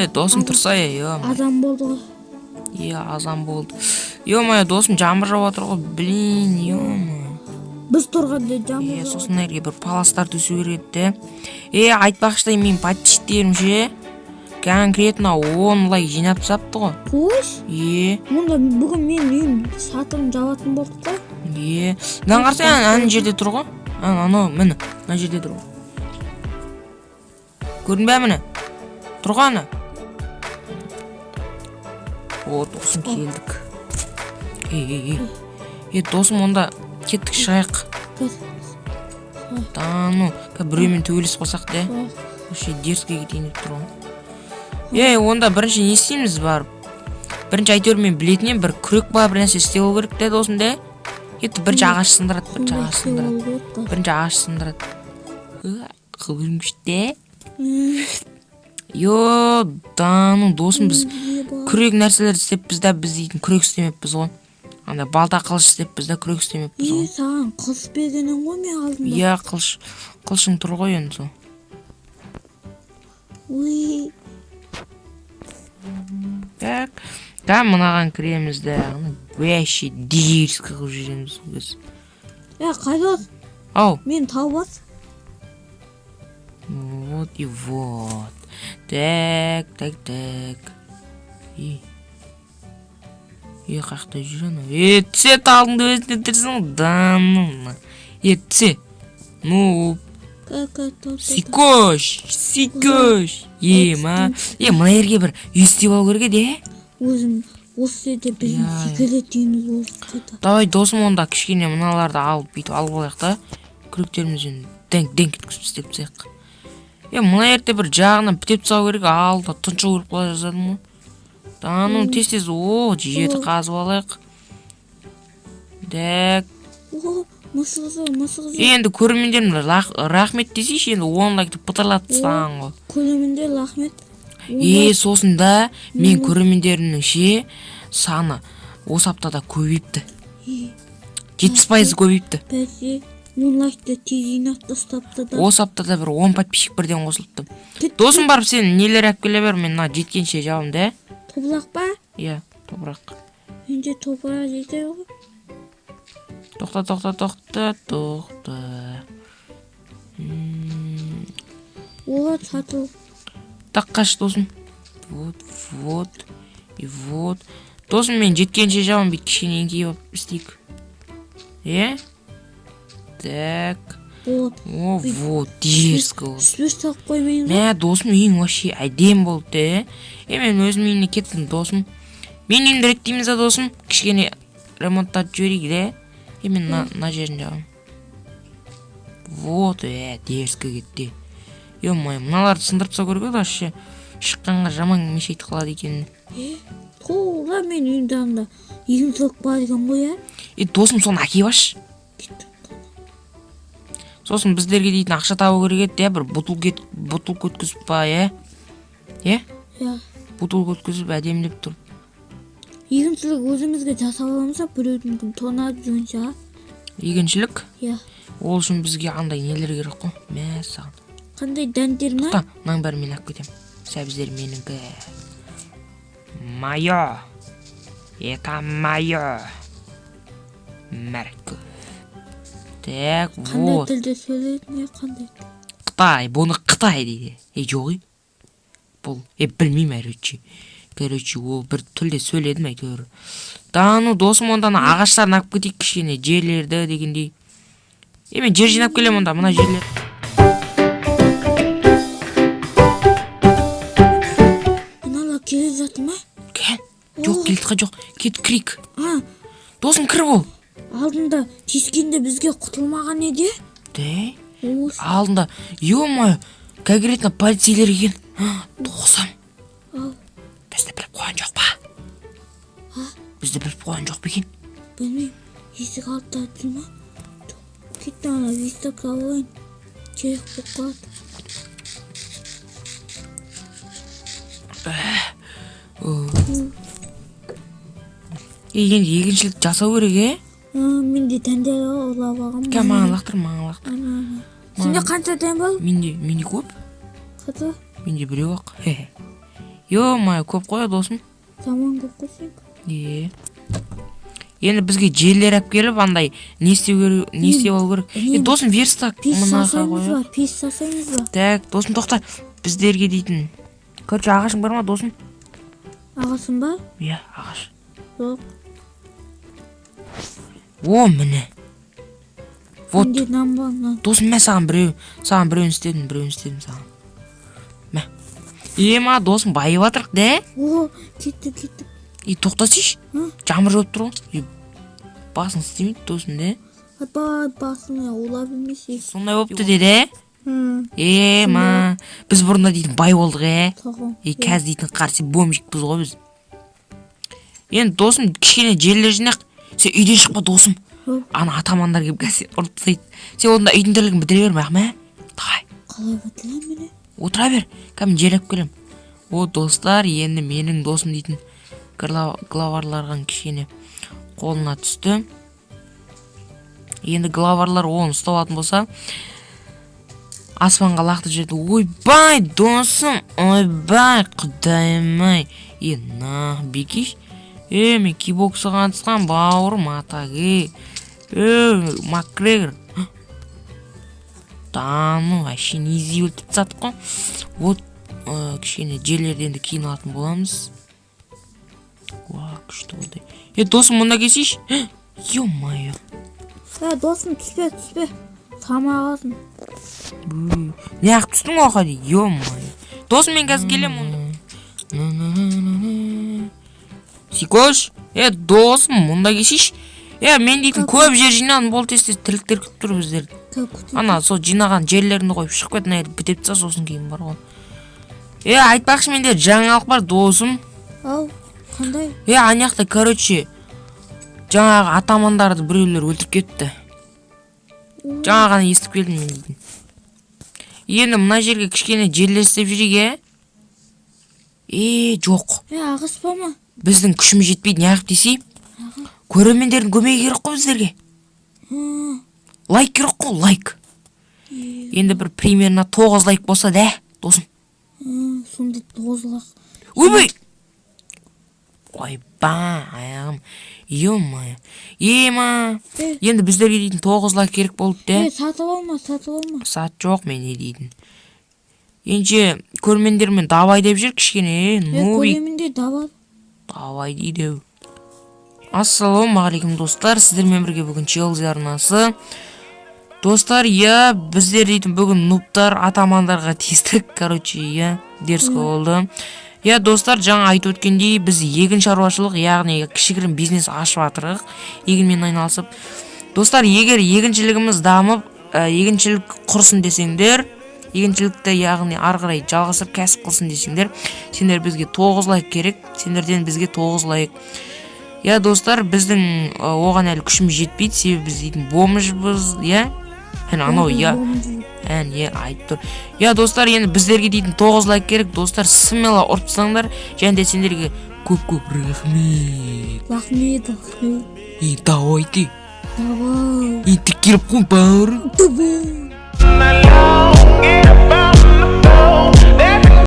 Е, досым, тұрса, е. Азан болды ғой. Е, азан болды. Ё-моё, досым, жаңбыр жауып жатыр ғой, блин, ё-моё. Біз тұрғанда жаңбыр Е, жауады. Сосын мына жерге бір паластар төсеу керек еді де. Е, айтпақшы, менің подписчиктерім ше, конкретно 10 лайк жинап тастапты ғой. Қойш. Е. Онда бүгін мен үйім шатырын жабатын болдық қой. Е, мынаны қарасай, ана жерде тұр ғой. Ана, анау, міне, мына жерде тұр ғой. Көрдің бе, міне тұр ғой ана. О, досым, келдік. Ей, ей, ей, е, досым, онда кеттік, шығайық. Кет. Да ну, қазір біреумен төбелесіп қалсақ те, вообще дерзкий кетейін деп тұр ғой. Ей, онда бірінші не істейміз барып? Бірінші, әйтеуір, мен білетін едім, бір күрек па, бір нәрсе істеу керек те, досым, де. Кетті, бірінші ағаш сындырады, бірінші ағаш сындырады, бірінші ағаш сындырады. Қылғым күшті. Йо, да ну, досым, біз күрек нәрселер істеппіз да, біз дейтін күрек істемеппіз ғой. Анда балта, қылыш істеппіз да, күрек істемеппіз Е, ғой. саған қылыш берген едім ғой мен алдында. Иә, қылыш, қылышың тұр ғой енді сол. Ой. Так да, мынаған кіреміз да, вообще дерзко қылып жібереміз сол кез. Е, қайдос. Ау. Мен тауып ас. Вот и вот. Так, так, так. И. Е, қаяқта жүр анау? Е, түсе, талыңды өзіңе тұрсың ғой. Да ну. Е, түсе. Ну, сикош, сикош. Е, ма. Е, мына жерге бір үй істеп алу керек еді, е? Өзім осы жерде біздің Иә. секрет үйіміз болды қайта. Давай, досым, онда кішкене мыналарды алып, бүйтіп алып алайық та, күректерімізбен деңк деңк еткізіп істеп тастайық. Е, мына жерде бір жағынан бітеп тастау керек, алда тұншығып өліп қала жаздадым ғой. Да ну, тез тез, о, жерді қазып алайық. Так. О, мысық жүр, мысық жүр. Енді көрермендерім, рахмет десейші енді, 10 лайкты пытырлатып тастаған ғой. Көлемінде рахмет. Е, сосын да мен көрермендерімнің ше саны осы аптада көбейіпті. 70% көбейіпті. Бәсе, 10 лайкты тез жинап тастапты да. Осы аптада бір 10 подписчик бірден қосылыпты. Кет. Досым, барып сен нелер алып келе бер, мен мына жеткенше жабамын да. Топырақ па? Иә, топырақ. Менде топырақ жетеді ғой. Тоқта, тоқта, тоқта, тоқта. О, сатыл. Так, қаш, досым. Вот, вот и вот. Досым, мен жеткенше жабамын, бүйтіп кішкене еңкейіп алып істейік. Е, так. Вот. О, вот, дерзко болды. Үстіне салып қоймайын ба? Мә, досым, үйің вообще әдемі болды де. Е, мен өзім үйіме кеттім, досым. Мен үйімді реттейміз да, досым, кішкене ремонттатып жіберейік де. Е, мен мына жерін жабамын. Вот, е, дерзко кетті. Ё-моё, мыналарды сындырып тастау керек еді, вообще шыққанға жаман мешать қылады екен. Е, тура мен үйімнің жанында егіншілік бар екен ғой, иә. Е, досым, соны әкеліп алшы. Кеттім. Сосын біздерге дейтін ақша табу керек еді, иә, бір бутылка өткізіп па, иә, иә? Иә. Бутылка өткізіп, әдемілеп тұрып. Егіншілік өзімізге жасап аламыз ба, біреудің тонап жүргенше, а? Егіншілік? Иә. Ол үшін бізге андай нелер керек қой, мәссаған. Қандай, дәндер ма? Тоқта, мынаның бәрін мен алып кетемін. Сәбіздер менікі, моё, это моё, морковь. Так. Қандай Вот. тілде сөйлейді, не қандай? Қытай, бұны қытай дейді. Е, жоқ, е, бұл, е, білмеймін. Короче, ол бір тілде сөйледім әйтеуір. Да ну, досым, онда ана ағаштарын алып кетейік кішкене, жерлерді дегендей. Е, мен жер жинап келемін онда, мына жерлер. Мыналар келе жатыр ма? Кел, жоқ, келе жоқ, кет, кірейік. А. Досым, кір бол. Алдында тиіскенде бізге құтылмаған еді. Де. Осы. Алдында, ё-моё, конкретно полицейлер екен. Досым. Ал. Бізді біліп қойған жоқ па? Бізді біліп қойған жоқ па екен? Білмеймін, есік алдында тұр ма? Кетті, ана выставка алайын, керек болып қалады. Е, енді егіншілік жасау керек, е. А, менде дәндер ұрлап алғанмын. Кә, маған лақтыр, маған лақтыр. Ана, ана. Сенде қанша дән бар? Менде көп. Қанша? Менде біреу ақ. Ё-моё, көп қой, досым. Заман көп қой сенікі. Е, енді бізге жерлер алып келіп, андай не істеу керек, не істеп алу керек? Е, досым, верстак Пеш мынаға жасаймыз қояйық. ба? Пеш жасаймыз ба? Так, досым, тоқта. Біздерге дейтін, короче, ағашың бар ма, досым? Ағашың ба? Иә, ағаш. Жоқ. О, міне, вот. Менде нан бар, нан. Досым, мә, саған біреуін істедім, біреуін істедім саған, мә. Ема, досым, байып жатырық да. О, кеттік, кеттік. И, тоқтасайшы. Ы? Жаңбыр жауып тұр ғой. И, басың істемейді, досым, да. Айбай, басым ола білмесе. Сондай болыпты деді. Ема, біз бұрында дейтін бай болдық, е. Тағам. И, қазір дейтін қарсы бомжикпіз ғой біз енді. Досым, кішкене жерлер жинақ. Сен үйден шықпа, досым. Ө? Ана атамандар келіп, қазір сені ұрып тастайды. Сен онда үйдің тірлігін бітіре бер, мә, давай. Қалай бітіремін міне? Отыра бер, қазір мен жер алып келемін. О, достар, енді менің досым дейтін главарларға кішкене қолына түсті. Енді главарлар оны ұстап алатын болса, аспанға лақтырып жіберді. Ойбай, досым, ойбай, құдайым ай е, на, бекиш. Е, мен кикбоксқа қатысқан, бауырым, атаге. Е, Макгрегор да, ну вообще не өлтіріп тастадық қой. Вот, кішкене жерлерді енді кейін алатын боламыз. Уа, күшті болды. Е, досым, мұнда келсейші, ё-моё. Ә, досым, түспе, түспе. Тамақ алсын. Неғып түстің оқа дейді, ё-моё. Досым, мен қазір келемін онда. Сикош, е, досым, мұнда келсейші. Е, мен дейтін көп жер жинадым, болды, тез тез тірліктер күтіп тұр біздерді. Күтіп. Ана сол жинаған жерлеріңді қойып шығып кет, мына жерді бітеп таста, сосын кейін бар ғой. Е, айтпақшы, менде жаңалық бар, досым. Ау, қандай? Е, ана жақта, короче, жаңағы атамандарды біреулер өлтіріп кетті. Жаңа ғана естіп келдім мен дейтін. Енді мына жерге кішкене жерлер істеп жүрейік, иә. Е, жоқ. Е, ағаш бар ма? Біздің күшіміз жетпейді, неғып десей, көрермендердің көмегі керек қой біздерге. Лайк керек қой, лайк. Енді бір примерно 9 лайк болса да, досым. Сонда 9 лайк. Ойбай, ойбай, аяғым, ё-моё, ема. Е. Енді біздерге дейтін 9 лайк керек болды да. Е, сатып алма, сатып алма. Сат жоқ менде дейтін. Ендеше көрермендермен давай деп жүр кішкене, Е, нубик. Көрермендер, давай. Давай дейді. Ассалаумағалейкум, достар! Сіздермен бірге бүгін Челзи арнасы. Достар, иә, біздер дейтін бүгін нубтар атамандарға тиістік, короче, иә, дерзко болды. Иә, достар, жаңа айтып өткендей, біз егін шаруашылық, яғни кішігірім бизнес ашып жатырық, егінмен айналысып. Достар, егер егіншілігіміз дамып, егіншілік құрсын десеңдер, егіншілікті, яғни ары қарай жалғастырып кәсіп қылсын десеңдер, сендер бізге 9 лайк керек, сендерден бізге 9 лайк. Иә, достар, біздің оған әлі күшіміз жетпейді, себебі біз дейтін бомжбыз, иә. Әне анау, иә. Ән, иә, айтып тұр. Иә, достар, енді біздерге дейтін 9 лайк керек, достар, смело ұрып тастаңдар, және де сендерге көп көп рахмет. Рахмет, рахмет. И давайте. Давай. И тікеліп қой, бауырым. Давай. Alone, get up on the phone.